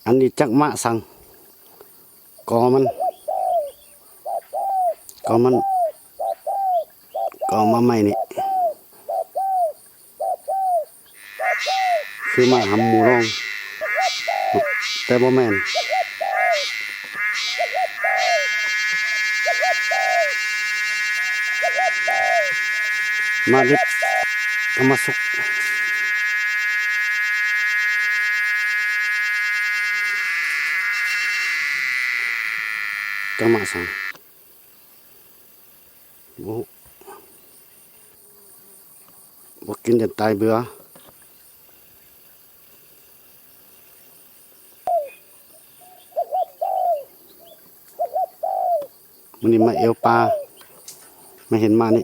ອັນນີ້ຈັກມະສັງ ກໍມັນ ກໍມັນ ກໍມາໃໝ່ນີ້ ຄືມະຫຳໝູດອງ ແຕ່ບໍ່ແມ່ນ ມະດິບ ເອົາມາສຸກ ຈັກມະສັງ ບໍ່ຮູ້ ບໍ່ກິນຈົນຕາຍເບື່ອ. ມື້ນີ້ມາແອວປາ ມາເຫັນມານີ້.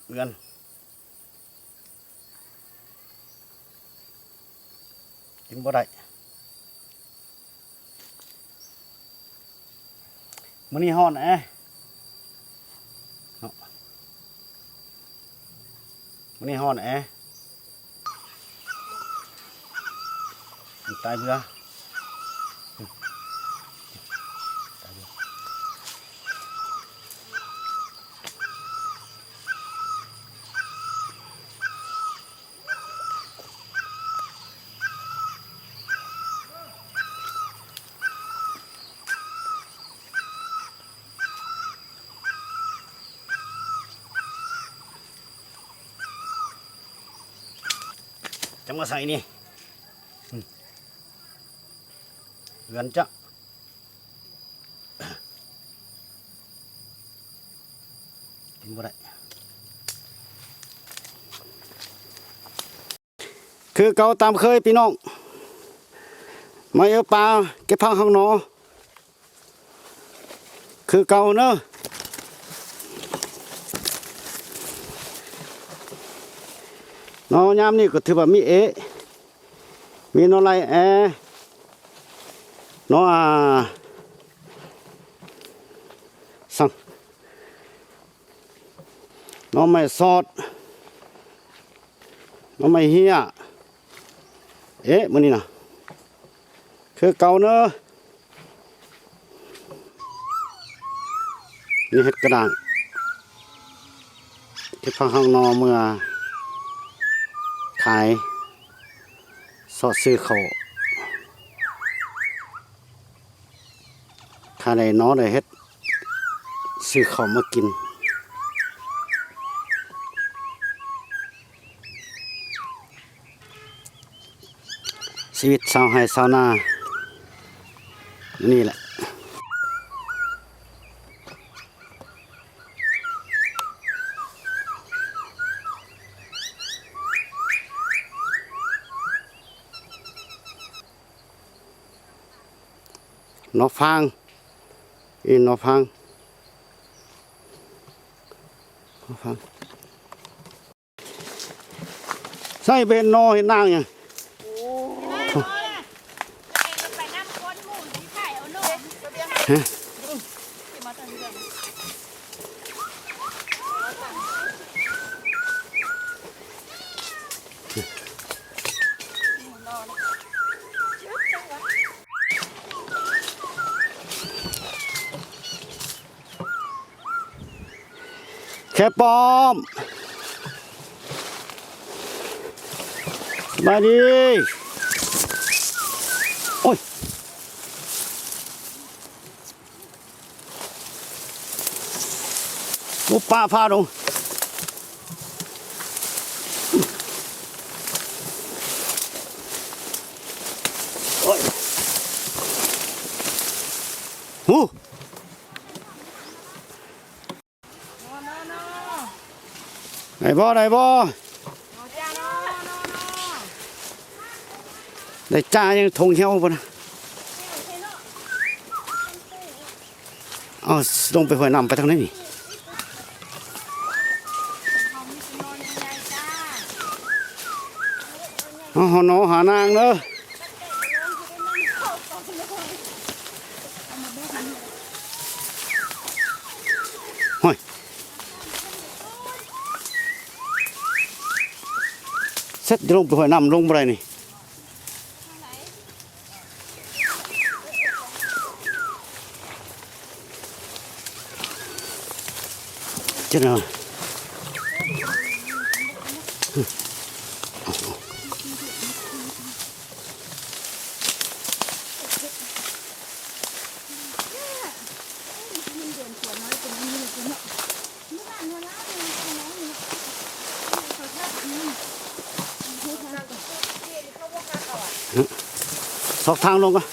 ເຮືອນ ກິນບໍ່ໄດ້ ມື້ນີ້ຮ້ອນແອ ເນາະ ມື້ນີ້ຮ້ອນແອ ຕາຍເບື່ອ. ຈັກມາໃສ່ນີ້ ອືມ ເຮືອນຈະ ກິນບໍ່ໄດ້ ຄືເກົ່າຕາມເຄີຍພີ່ນ້ອງ ມາເອວປາເກັບຜັກຫັກໜໍ່ ຄືເກົ່າເນີ ເນາະ ຍາມນີ້ກໍຖືວ່າມີເອ ມີໜໍ່ໄລ່ແອ ໜໍ່ ອ່າ ສັງ ໜໍ່ໄມ້ສອດ ໜໍ່ໄມ້ເຫ້ຍ ເອະ ມື້ນີ້ນະ ຄືເກົ່າເນີ ນີ້ເຮັດກະດ້າງ ເກັບຜັກຫັກໜໍ່ເມືອຂາຍ ຊອດຊື້ເຂົ້າ ຖ້າໄດ້ໜໍ່ໄດ້ເຫັດ ຊື້ເຂົ້າມາກິນ. ຊີວິດຊາວໄຮ່ຊາວນາ ນີ້ແຫຼະ. ໜໍ່ຟາງ ອີ່ ໜໍ່ຟາງ ໜໍ່ຟາງ. ໃສ່ເປັນໜໍ່ເຮັດນາງຫຍັງ? ຮະ? ແຄປ້ອມ ສະບາຍດີ ໂອ້ຍ ໂອ້ ປ່າຟ້າດົງ ໂອ້ຍ ຫູ. ໄດ້ບໍ່ ໄດ້ບໍ່? ໄດ້ຈ້າຍັງ ຖົງຫ່ຽວບໍ່ນະ? ເອົາ ລົງໄປຫ້ວຍນ້ຳ ໄປທາງໃດນີ້? ເຮົາຫາໜໍຫານາງເດີ. ຫ້ວຍ ເສັດ ຈະລົງໄປຫ້ວຍນ້ຳ ລົງບໍ່ໄດ້ນີ້. ເຈົ້ານະ ຊອກທາງລົງກ່ອນ.